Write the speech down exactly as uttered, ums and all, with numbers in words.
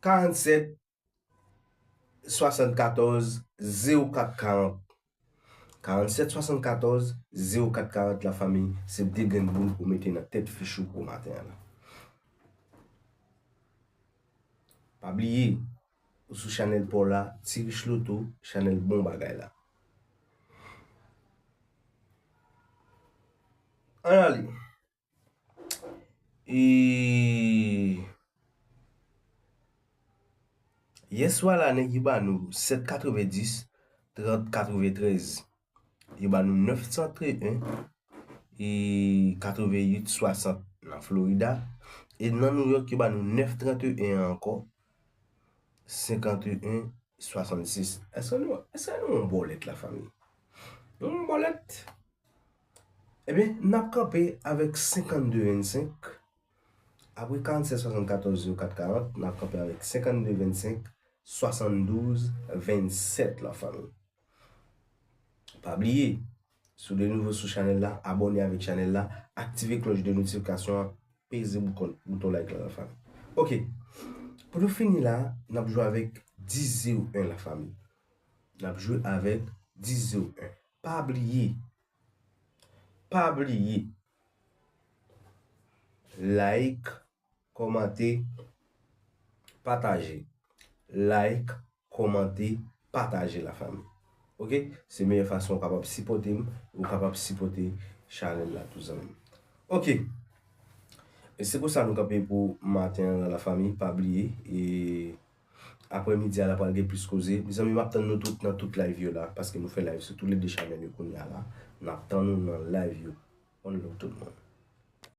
karannsèt swasannkatòz zewo kat karant. Karannsèt swasannkatòz zewo kat karant, lafanmi, se de grenn boul pou w mete nan tèt fich ou pou maten an la. Pa bliye, ou sou chanèl pa w la, Ti Rich Loto, chanèl bon bagay la. Ann ale. E yè swa la, nèg yo ba nou sèt katrevendis, trant katreventrèz. Yo ba nou nèf san trant e en, e katreventuit swasant nan Florida. E nan New York, yo ba nou nèf trant e en ankò, senkantuit swasannsis. Èske nou, èske nou yon bòlèt, lafanmi? Nou yon bòlèt? Ebyen, n ap kanpe avèk senkannde vennsenk. Apre karannsèt swasannkatòz zewo kat karant, n ap kanpe avèk senkannde vennsenk, swasanndouz vennsèt, lafanmi. Pa bliye, si w de nouvo sou chanèl la, abòne avèk chanèl la, aktive klòch de notifikasyon an, peze bouton, bouton like la, lafanmi. Ok. Pou nou fini la, n ap jwe avèk dis zewo en, lafanmi. N ap jwe avèk dis zewo en. Pa bliye. Pa bliye. Like, kòmante, pataje. Like, kòmante, pataje, lafanmi. Ok? Se meyè fason ou kapab sipòte m, ou kapab sipòte chanèl la tou, zanmi m. Ok. E se konsa nou kanpe pou maten an, lafanmi. Pa bliye, e aprè midi a la pral gen plis koze. Mezanmi, m ap tann nou tout nan tout live yo la, paske nou fè live sou toulede chanèl yo kounye a la. N ap tann nou nan live yo. One love tout moun.